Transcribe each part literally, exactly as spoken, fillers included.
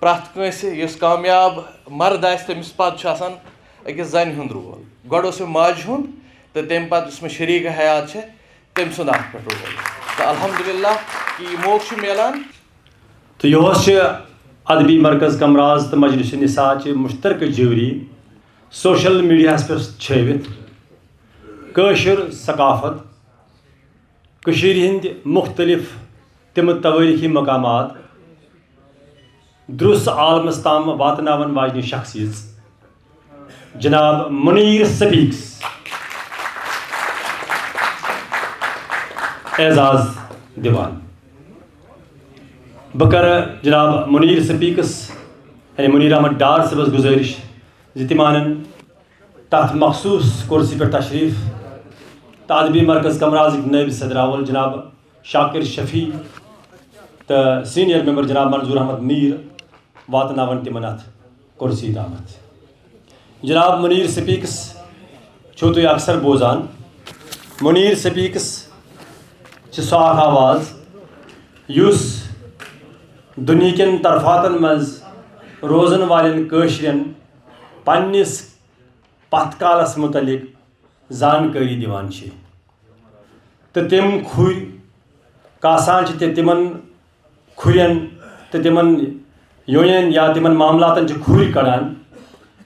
پرٛٮ۪تھ کٲنٛسہِ یُس کامیاب مرد آسہِ، تٔمِس پتہٕ چھُ آسان أکِس زنہِ ہُنٛد رول۔ گۄڈٕ اوس مےٚ ماجہِ ہُنٛد، تہٕ تَمہِ پتہٕ یُس مےٚ شریٖک حیات چھِ، تٔمۍ سُنٛد اکھ پٮ۪ٹھ رول۔ تہٕ الحمدللہ کہِ یہِ موقعہٕ چھُ میلان۔ تہٕ یِہوس چھِ ادبی مرکز کمراز تہٕ مجلس نساء چہِ مشترکہٕ جٲری سوشل میڈیاہس پٮ۪ٹھ چھٲوِتھ کٲشُر ثقافت، کٔشیٖرِ ہٕنٛدۍ مُختٔلِف تِم توٲریٖخی مقامات درُس عالمس تام واتناون واجنہِ شخصیت جناب منیر سپیکس اعزاز دِوان۔ بہٕ کرٕ جناب منیر سپیکس، یعنی منیر احمد ڈار صٲبس گُزٲرِش زِ تِم انن تتھ مخصوص کُرسی پٮ۪ٹھ تشریف تہٕ ادبی مرکز کمرازٕکۍ نٲیِب صدر اول جناب شاکر شفیع تہٕ سینئر ممبر جناب منظور احمد میر واتناون تِمن اتھ کُرسی تامتھ۔ جناب منیر سپیکس چھِو تُہۍ اکثر بوزان۔ منیر سپیکس چھِ سۄ اکھ آواز یُس دُنیہکٮ۪ن طرفاتن منٛز روزن والٮ۪ن کٲشرٮ۪ن پننِس پتھ کالس متعلق زانکٲری دِوان چھِ۔ تہٕ تِم کھُرۍ کاسان چھِ تہِ تِمن کھُرٮ۪ن تہٕ تِمن یوٗنین یا تِمن معاملاتن چھِ کھُرۍ کڑان،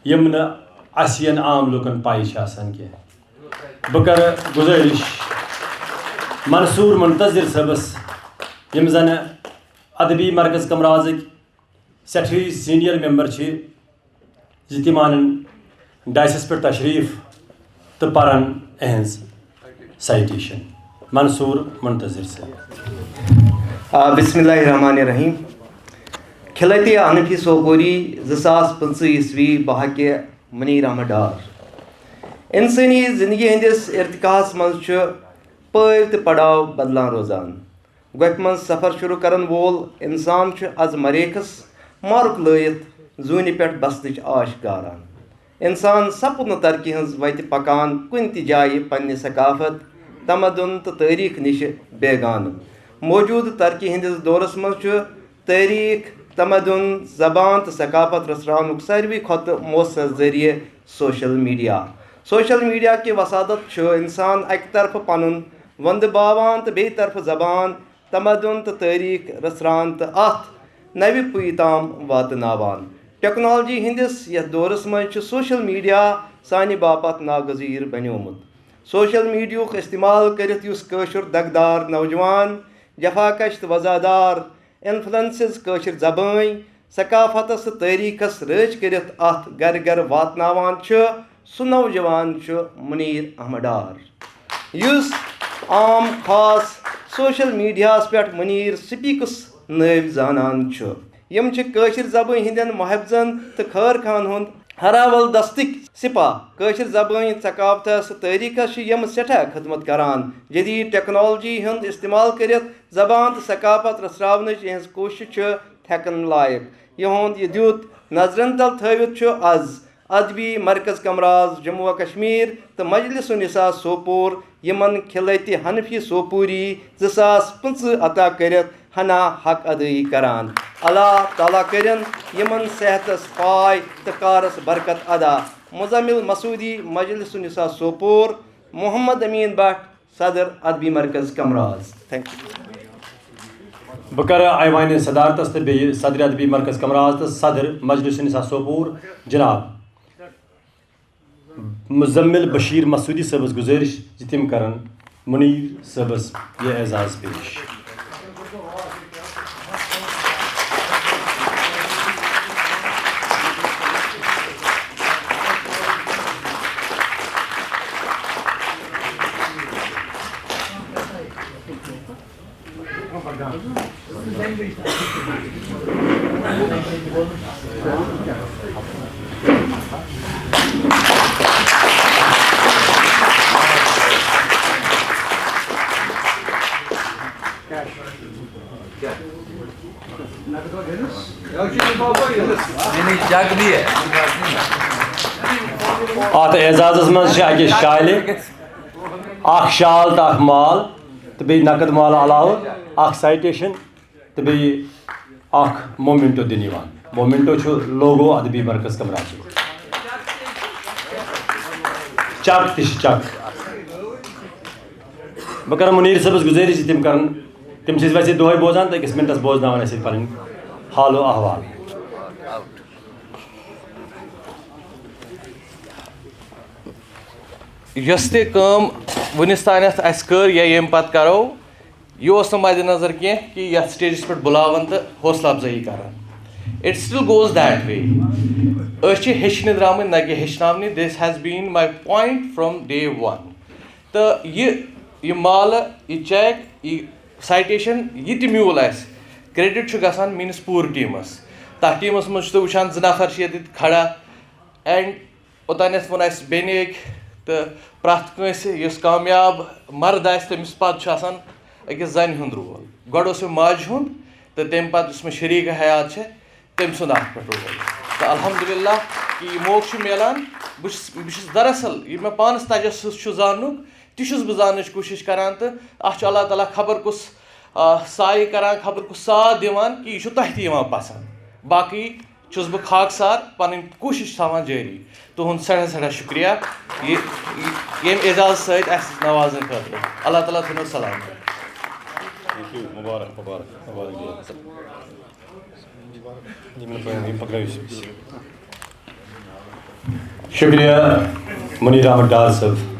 یِم نہٕ اَسہِ ین عام لوٗکن پَے چھِ آسان کینٛہہ۔ بہٕ کرٕ گُزٲرِش منصور منتظر صٲبس، یِم زن ادبی مرکز کمرازٕکۍ سٮ۪ٹھٕے سینئر ممبر چھِ، زِ تِم انن ڈائسس پٮ۪ٹھ تشریف تہٕ پرن اہنز سائٹیشن۔ منصور منتظر صٲب۔ آ، بسم اللہ الرحمن الرحیم۔ کھلٲتی حنفی سوپوری، زٕ ساس پٕنٛژٕہ عیسوی، بہٕ حقہِ منیر احمد ڈار۔ انسٲنی زندگی ہٕنٛدِس ارتقاہس منٛز چھُ پٲوۍ تہٕ پڑاو بدلان روزان۔ گۄپھِ منٛز سفر شروع کرن وول انسان چھُ از مریخس مارُک لٲیِتھ زوٗنہِ پٮ۪ٹھ بسنٕچ آش گاران۔ انسان سپُد نہٕ ترقی ہٕنٛز وتہِ پکان کُنہِ تہِ جایہِ پننہِ ثقافت، تمدن تہٕ تٲریخ نِش بیگانہٕ۔ موجودٕ ترقی ہٕنٛدِس دورس منٛز چھُ تٲریخ، تمدن، زبان تہٕ ثقافت رژھراونُک ساروی کھۄتہٕ مؤثر ذٔریعہٕ سوشل میڈیا۔ سوشل میڈیا کہِ وساطت چھُ انسان اکہِ طرفہٕ پنُن وندٕ باوان تہٕ بیٚیہِ طرفہٕ زبان، تمدن تہٕ تٲریخ رژھران تہٕ اتھ نوِ پُیہِ تام واتناوان۔ ٹیکنالوجی ہٕنٛدِس یتھ دورس منٛز چھُ سوشل میڈیا سانہِ باپتھ ناگزیر بنیومُت۔ سوشل میڈیاہُک استعمال کٔرِتھ یُس کٲشُر دگدار نوجوان، جفاکش تہٕ وضعدار انفلوئنسز کٲشِر زبٲنۍ، ثقافتس تہٕ تٲریخس رٲچھ کٔرِتھ اتھ گرٕ گرٕ واتناوان چھُ، سُہ نوجوان چھُ منیر احمد ڈار، یُس عام خاص سوشل میڈیاہس پٮ۪ٹھ منیر سپیکس نٲوۍ زانان چھُ۔ یِم چھِ کٲشِر زبٲنۍ ہٕنٛدٮ۪ن محافظن تہٕ خٲر خواہن ہُنٛد ہراول دستٕکۍ سپاہ۔ کٲشِر زبٲنۍ، ثقافتس تہٕ تٲریخس چھِ یِم سٮ۪ٹھاہ خدمت کران۔ جدید ٹیکنالوجی ہُنٛد استعمال کٔرِتھ زبان تہٕ ثقافت رژھراونٕچ یِہٕنٛز کوٗشش چھِ تھٮ۪کن لایق۔ یِہُنٛد یہِ دیُت نظرن تل تھٲوِتھ چھُ از ادبی مرکز کمراز جموں و کشمیر تہٕ مجلس النساء سوپور یِمن کھلٲتہِ حنفی سوپوری زٕ ساس پٕنٛژٕہ عطا کٔرِتھ ہنا حق ادٲیی کران۔ اللہ تعالیٰ کٔرِن یِمن صحتس پاے تہٕ کارس برکت عطا۔ مزمل مسعودی، مجلس النساء سوپور، محمد امین بٹ، صدر ادبی مرکز کمراز۔ Thank you۔ بہٕ کرٕ ایوانِ صدارتس تہٕ بیٚیہِ صدر ادبی مرکز کمراز تہٕ صدر مجلس نساء سوپور جناب مزمل بشیر مسعودی صٲبس گُزٲرِش زِ تِم کرن منیر صٲبس یہِ اعزاز پیش۔ اتھ اعزازس منٛز چھِ اکہِ شالہِ اکھ شال تہٕ اکھ مال تہٕ بیٚیہِ نقد مال علاوٕ اکھ سائٹیشن تہٕ بیٚیہِ اکھ مومنٹو دِنہٕ یِوان۔ مومنٹو چھُ لوگو ادبی مرکز کمراچی۔ چک تہِ چھِ چک۔ بہٕ کرٕ مُنیٖر صٲبَس گُزٲرِش زِ تِم کرن، تِم چھِ أسۍ ویسے دۄہے بوزان تہٕ أکِس مِنٹَس بوزناوان اَسہِ پَنٕنۍ حال و احوال۔ یۄس تہِ کٲم وُنِس تانٮ۪تھ اَسہِ کٔر یا ییٚمہِ پَتہٕ کَرو، یہِ اوس نہٕ مَدِ نظر کینٛہہ کہِ یَتھ سٹیجَس پٮ۪ٹھ بُلاوَن تہٕ حوصلہٕ اَفزٲیی کَرَن۔ It still goes that way. أسۍ چھِ ہیٚچھنہِ درٛامٕتۍ، نہ کہِ ہیٚچھناونہِ۔ This has been my point from day one. تہٕ یہِ، یہِ مالہٕ، یہِ چیک، یہِ سایٹیشن، یہِ تہِ میوٗل اَسہِ، کریڈٹ چھُ گژھان میٲنِس پوٗرٕ ٹیٖمَس۔ تَتھ ٹیٖمَس منٛز چھُ تُہۍ وٕچھان، زٕ نفر چھِ ییٚتہِ کھڑا، اینڈ اوٚتانٮ۪تھ ووٚن اَسہِ بیٚنہِ أکۍ تہٕ پرٛٮ۪تھ کٲنٛسہِ یُس کامیاب مرد آسہِ، تٔمِس پَتہٕ چھُ آسان أکِس زَنہِ ہُنٛد رول۔ گۄڈٕ اوس مےٚ ماجہِ ہُنٛد، تہٕ تَمہِ پَتہٕ یُس مےٚ شریٖک حیات چھِ، تٔمۍ سُنٛد اَتھ پٮ۪ٹھ رول۔ تہٕ الحمدللہ کہِ یہِ موقعہٕ چھُ میلان۔ بہٕ چھُس، بہٕ چھُس دراصل، یہِ مےٚ پانَس تجسس چھُ زاننُک، تہِ چھُس بہٕ زاننٕچ کوٗشِش کران۔ تہٕ اَتھ چھُ اللہ تعالیٰ خبر کُس، آ، سایہِ کران، خبر کُس ساتھ دِوان کہِ یہِ چھُ تۄہہِ تہِ یِوان پسنٛد۔ باقٕے چھُس بہٕ خاکسار، پنٕنۍ کوٗشِش تھاوان جٲری۔ تُہُنٛد سٮ۪ٹھاہ سٮ۪ٹھاہ شُکریہ یہِ، یہِ، ییٚمہِ اعزاز سۭتۍ اَسہِ نوازنہٕ خٲطرٕ۔ اللہ تعالیٰ تھٲینو سلامت۔ Thank you. مبارک، مبارک، مبارک۔ یِم نہٕ پَیَن، یِم پَکنٲوِو۔ شُکریہ مُنیٖر احمد ڈار صٲب۔